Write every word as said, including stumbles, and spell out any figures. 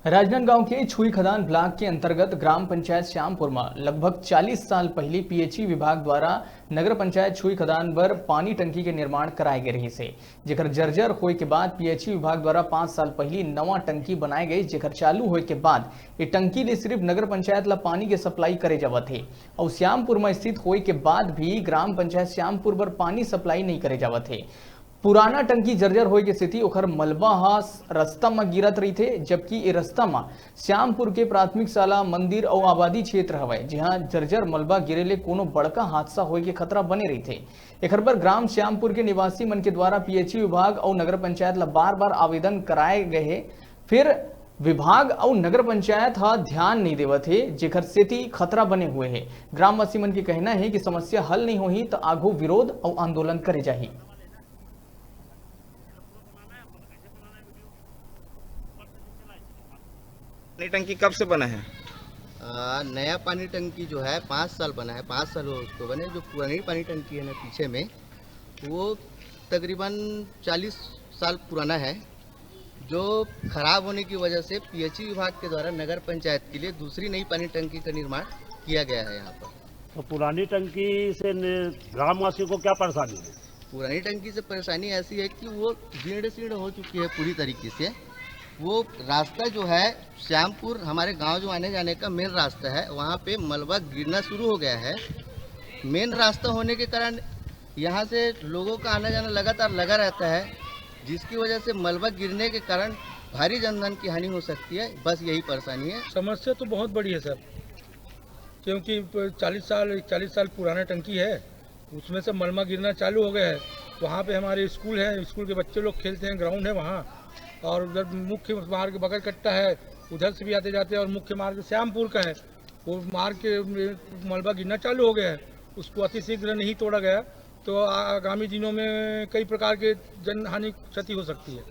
राजनांदगांव के छुई खदान ब्लॉक के अंतर्गत ग्राम पंचायत श्यामपुर म लगभग चालीस साल पहिली पीएचई विभाग द्वारा नगर पंचायत छुई खदान बर पानी टंकी के निर्माण कराए गे रहिस हे, जेकर जर्जर होए के बाद पीएचई विभाग द्वारा पाँच साल पहिली नवा टंकी बनाए गइस, जेकर चालू होए के बाद ये टंकी ले सिर्फ नगर पंचायत ला पानी के सप्लाई करे जावत हे। अउ श्यामपुर म स्थित होए के बाद भी ग्राम पंचायत श्यामपुर बर पानी सप्लाई नइ करे जावत हे। पुराना टंकी जर्जर होए के सेती ओखर मलबा ह रस्ता म गिरत रहिथे, जबकि ए रस्ता म श्यामपुर के प्राथमिक शाला, मंदिर अउ आबादी क्षेत्र हवय, जिहां जर्जर मलबा गिरे ले कोनो बड़का हादसा होए के खतरा बने रहिथे। एखर बर ग्राम श्यामपुर के निवासी मन के द्वारा पीएचई विभाग अउ नगर पंचायत ल बार-बार आवेदन कराए गए हे, फिर विभाग अउ नगर पंचायत ह ध्यान नइ देवत हे, जेखर सेती खतरा बने हुए हे। ग्रामवासी मन के कहना हे कि समस्या हल नइ होही, त आघू विरोध अउ आंदोलन करे जाही। पानी टंकी कब से बना है? आ, नया पानी टंकी जो है, पाँच साल बना है, पाँच साल हो उसको बने। जो पुरानी पानी टंकी है ना पीछे में, वो तकरीबन चालीस साल पुराना है, जो खराब होने की वजह से पीएचई विभाग के द्वारा नगर पंचायत के लिए दूसरी नई पानी टंकी का निर्माण किया गया है यहाँ पर। तो पुरानी टंकी से ने-, ग्रामवासियों को क्या परेशानी है? पुरानी टंकी से परेशानी ऐसी है कि वो जीर्ण शीर्ण हो चुकी है पूरी तरीके से। वो रास्ता जो है श्यामपुर, हमारे गांव जो आने जाने का मेन रास्ता है, वहाँ पे मलबा गिरना शुरू हो गया है। मेन रास्ता होने के कारण यहाँ से लोगों का आना जाना लगातार लगा रहता है, जिसकी वजह से मलबा गिरने के कारण भारी जनधन की हानि हो सकती है। बस यही परेशानी है। समस्या तो बहुत बड़ी है सर, क्योंकि चालीस साल, चालीस साल पुराना टंकी है, उसमें से मलबा गिरना चालू हो गया है। वहाँ पे हमारे स्कूल है, स्कूल के बच्चे लोग खेलते हैं, ग्राउंड है वहाँ, और उधर मुख्य मार्ग बगल कट्टा है, उधर से भी आते जाते हैं, और मुख्य मार्ग श्यामपुर का है, वो मार्ग के में मलबा गिरना चालू हो गया है। उसको अतिशीघ्र नहीं तोड़ा गया तो आगामी दिनों में कई प्रकार के जनहानि, क्षति हो सकती है।